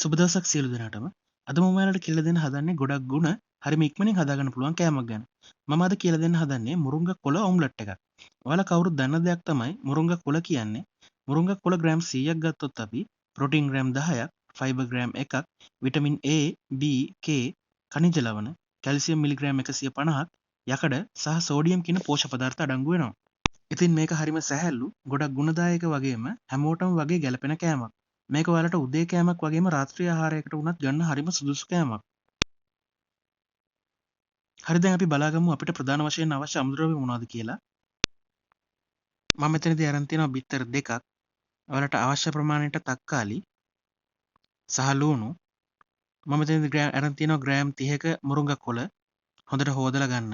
සුබ දවසක් සියලු දෙනාටම. අද මම ඔයාලට කියලා දෙන්න හදන්නේ ගොඩක් ගුණ හරිම ඉක්මනින් හදාගන්න පුළුවන් කෑමක් ගැන. මම අද කියලා දෙන්න හදන්නේ මුරුංග කොළ ඔම්ලට් එකක්. ඔයාලා කවුරුත් දන්න දෙයක් තමයි මුරුංග කොළ කියන්නේ. මුරුංග කොළ ග්‍රෑම් 100ක් ගත්තොත් අපි ප්‍රෝටීන් ග්‍රෑම් 10ක්, ෆයිබර් ග්‍රෑම් 1ක්, විටමින් A, B, K, ඛනිජ ලවණ, කැල්සියම් මිලිග්‍රෑම් 150ක්, යකඩ සහ සෝඩියම් කියන පෝෂක පදාර්ථ අඩංගු වෙනවා. ඉතින් මේක හරිම සැහැල්ලු, ගොඩක් ගුණදායක වගේම හැමෝටම වගේ ගැලපෙන කෑමක්. මේක ඔයාලට උදේ කෑමක් වගේම රාත්‍රී ආහාරයකට වුණත් ගන්න හරිම සුදුසු කෑමක්. හරි, දැන් අපි බලාගමු අපිට ප්‍රධාන වශයෙන් අවශ්‍ය අමුද්‍රව්‍ය මොනවද කියලා. මම මෙතනදී අරන් තියෙනවා බිත්තර දෙකක්, ඔයාලට අවශ්‍ය ප්‍රමාණයට තක්කාලි සහ ලුණු. මම මෙතනදී අරන් තියෙනවා ග්‍රෑම් 30ක මුරුංග කොළ හොඳට හොදලා ගන්න,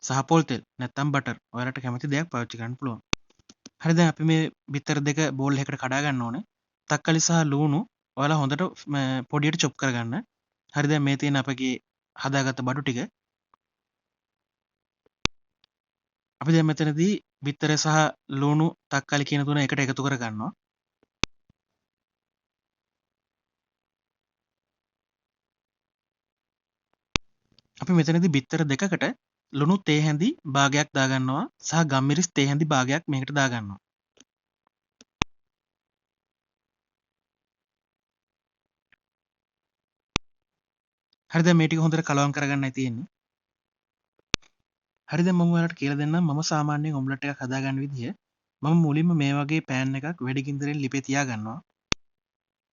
සහ පොල් තෙල් නැත්නම් බටර් ඔයාලට කැමති දෙයක් පාවිච්චි කරන්න පුළුවන්. හරි, දැන් අපි මේ බිත්තර දෙක බෝල් එකකට කඩා ගන්න ඕනේ. තක්කාලි සහ ලුණු ඔයාලා හොඳට පොඩියට චොප් කරගන්න. හරි, දැන් මේ තියෙන අපගේ හදාගත්ත බඩු ටික. අපි දැන් මෙතනදී බිත්තර සහ ලුණු තක්කාලි කියන තුන එකට එකතු කරගන්නවා. අපි මෙතනදී බිත්තර දෙකකට ලුණු තේ හැඳි භාගයක් දාගන්නවා සහ ගම්මිරිස් තේ හැඳි භාගයක් මේකට දාගන්නවා. හරි, දැන් මේ ටික හොඳට කලවම් කරගන්නයි තියෙන්නේ. හරි, දැන් මම ඔයාලට කියලා දෙන්නම් මම සාමාන්‍යයෙන් ඔම්ලට් එකක් හදාගන්න විදිය. මම මුලින්ම මේ වගේ පෑන් එකක් වැඩි ගින්දරෙන් ලිපේ තියාගන්නවා.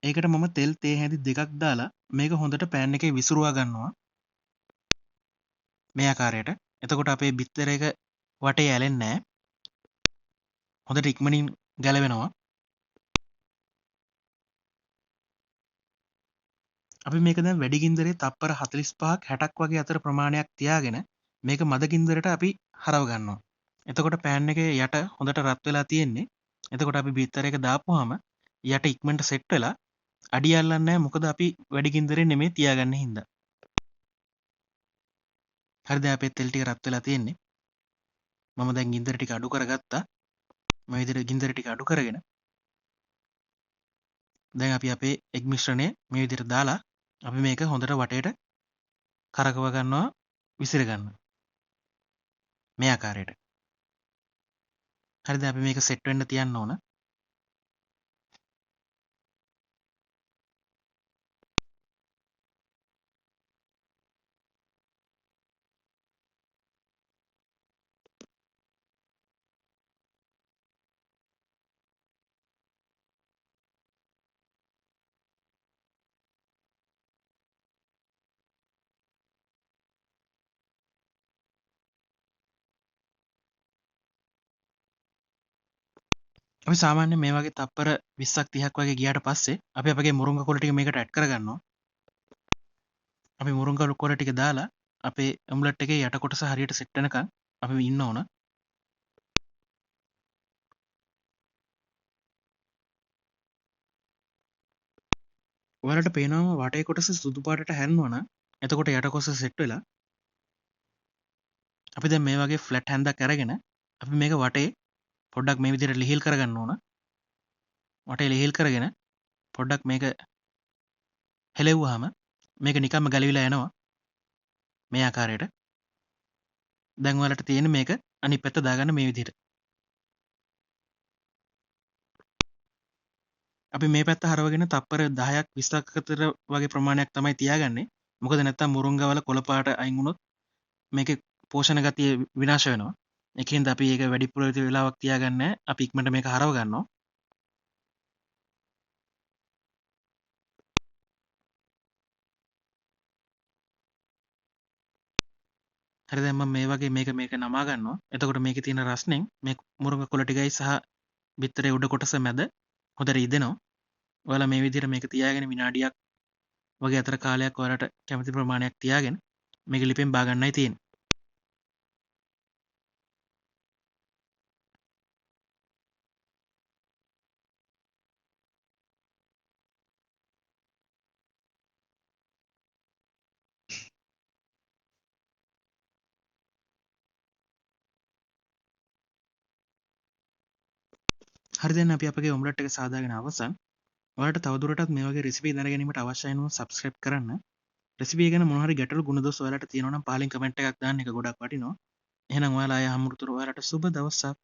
ඒකට මම තෙල් තේ හැඳි දෙකක් දාලා මේක හොඳට පෑන් එකේ විසුරුවා ගන්නවා. මේ ආකාරයට. එතකොට අපේ බිත්තර එක වටේ ඇලෙන්නේ නෑ. හොඳට ඉක්මනින් ගැලවෙනවා. අපි මේක දැන් වැඩි ගින්දරේ තප්පර 45ක් 60ක් වගේ අතර ප්‍රමාණයක් තියාගෙන මේක මද ගින්දරට අපි හරව ගන්නවා. එතකොට පෑන් එකේ යට හොඳට රත් වෙලා තියෙන්නේ. එතකොට අපි බිත්තර එක දාපුවාම යට ඉක්මනට සෙට් වෙලා අඩිය අල්ලන්නේ නෑ. මොකද අපි වැඩි ගින්දරේ නෙමෙයි තියාගන්නේ හින්දා. හරි, දැන් අපේ තෙල් ටික රත් වෙලා තියෙන්නේ. මම දැන් ගින්දර ටික අඩු කරගත්තා. මේ විදිහට ගින්දර ටික අඩු කරගෙන දැන් අපි අපේ එග් මිශ්‍රණය මේ විදිහට දාලා අපි මේක හොඳට වටේට කරකව ගන්නවා, විසිර ගන්න. මේ ආකාරයට. හරි, දැන් අපි මේක සෙට් වෙන්න තියන්න ඕන. අපි සාමාන්‍යයෙන් මේ වගේ තප්පර 20ක් 30ක් වගේ ගියාට පස්සේ අපි අපගේ මුරුංග කොළ ටික මේකට ඇඩ් කරගන්නවා. අපි මුරුංග කොළ ටික දාලා අපේ ඔම්ලට් එකේ යට කොටස හරියට සෙට් වෙනකන් අපි ඉන්න ඕන. ඔයාලට පේනවා වටේ කොටස සුදු පාටට හැරෙනවා නම් එතකොට යට කොටස සෙට් වෙලා. අපි දැන් මේ වගේ ෆ්ලැට් හැන්දක් අරගෙන අපි මේක වටේ පොඩ්ඩක් මේ විදිහට ලිහිල් කරගන්න ඕන. වටේ ලිහිල් කරගෙන පොඩ්ඩක් මේක හෙලෙව්වහම මේක නිකම්ම ගැලවිලා යනවා මේ ආකාරයට. දැන් ඔයාලට තියෙන්නේ මේක අනිත් පැත්ත දාගන්න මේ විදිහට. අපි මේ පැත්ත හරවගෙන තප්පර 10ක් 20ක් අතර වගේ ප්‍රමාණයක් තමයි තියාගන්නේ. මොකද නැත්තම් මුරුංගවල කොළ පාට අයින් වුණොත් මේකේ පෝෂණ ගතිය විනාශ වෙනවා. ඒකෙන්ද අපි ඒක වැඩිපුර වෙලාවක් තියාගන්නේ නැහැ. අපි ඉක්මනට මේක හරව ගන්නවා. හරි, දැන් මම මේ වගේ මේක නමා ගන්නවා. එතකොට මේකේ තියෙන රස්නෙන් මේ මුරුංග කොළ ටිකයි සහ බිත්තරේ උඩ කොටස මැද හොඳට ඉදෙනවා. ඔයාලා මේ විදිහට මේක තියාගෙන විනාඩියක් වගේ අතර කාලයක් ඔයාලට කැමති ප්‍රමාණයක් තියාගෙන මේක ලිපෙන් බා ගන්නයි තියෙන්නේ. හරි, දැන් අපි අපගේ ඔම්ලට් එක සාදාගෙන අවසන්. ඔයාලට තවදුරටත් මේ වගේ රෙසිපි දැන ගැනීමට අවශ්‍ය නම් සබ්ස්ක්‍රයිබ් කරන්න. රෙසිපි ගැන මොන හරි ගැටලු ගුණ දොස් ඔයාලට තියෙනවා නම් පහලින් කමෙන්ට් එකක් දාන්න, එක ගොඩක් වටිනවා. එහෙනම් ඔයාලා ආය හමුතුරු ඔයාලට සුබ දවසක්.